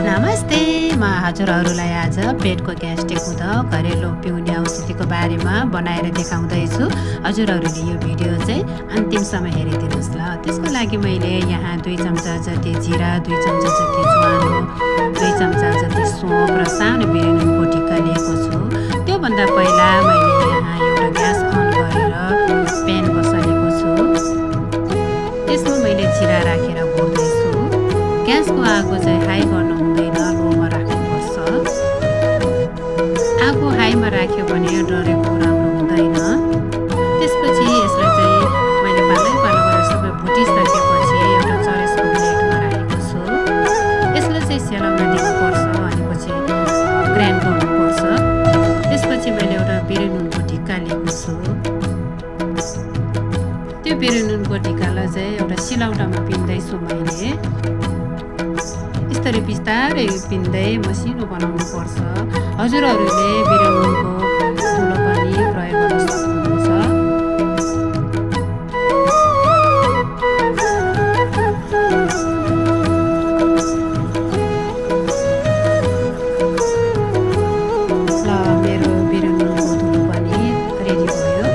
नमस्ते, म हजुरहरूलाई आज पेटको ग्यास्ट्रिक हुँदा घरेलु पिउने औषधिको बारेमा बनाएर देखाउँदैछु। हजुरहरूले यो भिडियो चाहिँ अन्तिमसम्म हेरिदिनुहोस् ल। त्यसको लागि मैले यहाँ 2 चम्चा जति जिरा, 2 चम्चा जति ज्वानो, 2 चम्चा जति सौँफ र सानो बिरेनुनको टिक्का लिएको छु। त्योभन्दा पहिला मैले यहाँ एउटा ग्यास अन गरेर प्यान बसालेको छु। त्यसमा मैले जिरा राखेर भर्दैछु। ग्यासको आगो चाहिँ हाई गर्नु हुँदैन, लोमा राख्नुपर्छ। आगो हाईमा राख्यो भने डढेको राम्रो हुँदैन। त्यसपछि यसलाई चाहिँ मैले पालै गरेर सबै भुटिसकेपछि एउटा चरेसको प्लेटमा राखेको छु। यसलाई चाहिँ सेलाउन दिनुपर्छ अनि पछि ग्राइन्ड गर्नुपर्छ। त्यसपछि मैले एउटा बिरेनुनको टिक्का लिएको छु। त्यो बिरेनुनको टिक्कालाई चाहिँ एउटा सिलौटामा पिन्दैछु मैले। यसरी बिस्तारै पिन्दै मसिनो बनाउनु पर्छ। हजुरहरूले बिरेनुनको धुलो पनि प्रयोग गर्न सक्नुहुन्छ। ल मेरो बिरेनुको धुलो पनि रेडी भयो।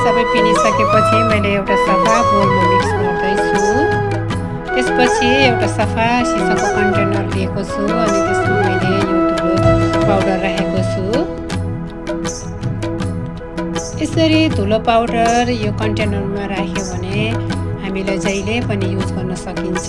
सबै पिनिसकेपछि मैले एउटा सफा बोलमा मिक्स गर्दैछु। त्यसपछि एउटा सफा सिसाको कन्टेनर लिएको छु अनि त्यसमा मैले यो धुलो पाउडर राखेको छु। यसरी धुलो पाउडर यो कन्टेनरमा राख्यो भने हामीले जहिले पनि युज गर्न सकिन्छ।